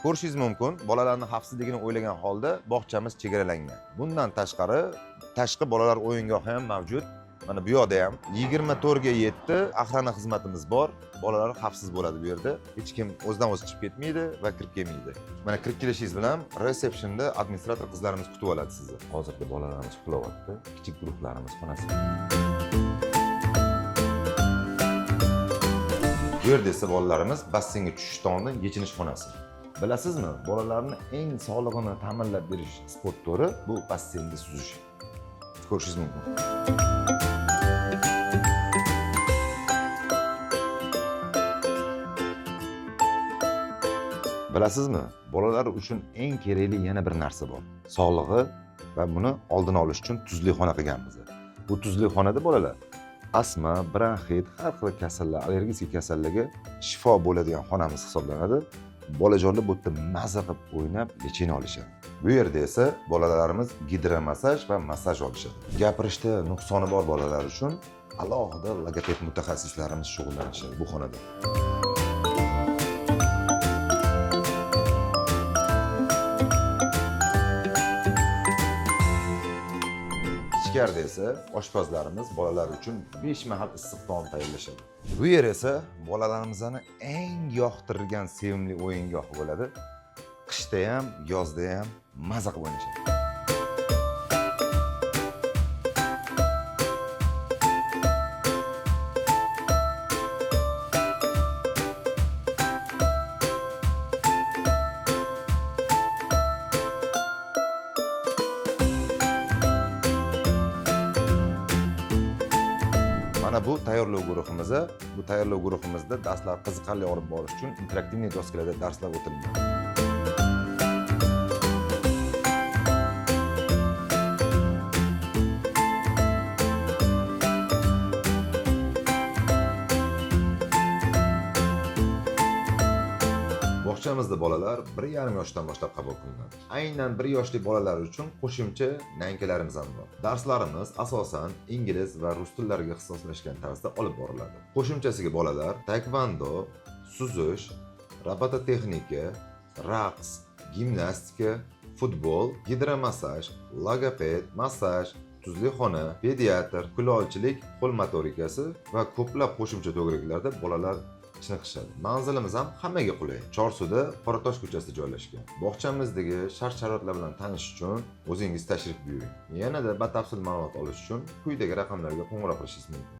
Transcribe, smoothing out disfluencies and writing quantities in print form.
Ko'rishingiz mumkin, bolalarni xavfsizligini o'ylagan holda bog'chamiz chegaralangan. Bundan tashqari, tashqi bolalar o'yingohi ham mavjud. Mana bu yoqda ham 24 ga 7 охрана xizmatimiz bor. Bolalar xavfsiz bo'ladi bu yerda. Hech kim o'zidan o'zi chiqib ketmaydi va kirib kelmaydi. Mana kirib kelishingiz bilan resepsiyonda administrator qizlarimiz kutib oladi sizni. Hozirda bolalarimiz uxlayapti. Kichik guruhlarimiz xonasi. Bu yerda esa bolalarimiz basseynga tushishdan oldin yechinish xonasi. Bilasizmi, bolalarni eng sog'lig'ini ta'minlab berish sport turi bu basseynda suzish. Ko'rishingiz mumkin. Bilasizmi, bolalar uchun eng kerakli yana bir narsa bor. Sog'lig'i va buni oldini olish uchun tuzli xona qilganmiz. Bu tuzli xonada bolalar astma, bronxit, har xil kasallar, allergik kasallarga shifo bo'ladigan xonamiz hisoblanadi. Bolajonlar bu yerda maza qilib o'ynab, лечение olishadi. Bu yerda esa bolalarimiz gidromassaj va massaj olishadi. Gapirishda nuqsoni bor bolalar uchun alohida logoped mutaxassislarimiz shug'ullanishadi bu xonada. Ichkarida esa oshpazlarimiz bolalar uchun 5 mahal issiq taom tayyorlashadi. Bu yer esa bolalarimizni eng yoqtirgan sevimli o'yingohi bo'ladi. Qishda ham, yozda ham maza qilib o'ynashadi. Mana bu tayyorlov guruhimiz. Bu tayyorlov guruhimizda darslar qiziqarli olib borish uchun интерактивный doskalarda darslar o'tiladi. Bog'chamizda bolalar 1,5 yoshdan boshlab qabul qilinadi. Aynan 1 yoshli bolalar uchun qo'shimcha нянька larimiz ham bor. Darslarimiz asosan ingliz va rus tillariga ixtisoslashgan tarzda olib boriladi. Qo'shimchasiga bolalar taekvondo, suzish, robototexnika, raqs, gimnastika, futbol, gidromassaj, logoped, massaj, tuzli xona, pediatr, kulolchilik, qo'l motorikasi va ko'plab qo'shimcha to'garaklarda bolalar chiniqishadi. Manzilimiz ham hammaga qulay. Chorsuda Qoratosh ko'chasida joylashgan. Bog'chamizdagi shart-sharoitlar bilan tanishish uchun o'zingiz tashrif buyuring. Yanada batafsil ma'lumot olish uchun quyidagi raqamlarga qo'ng'iroq qilishingiz mumkin.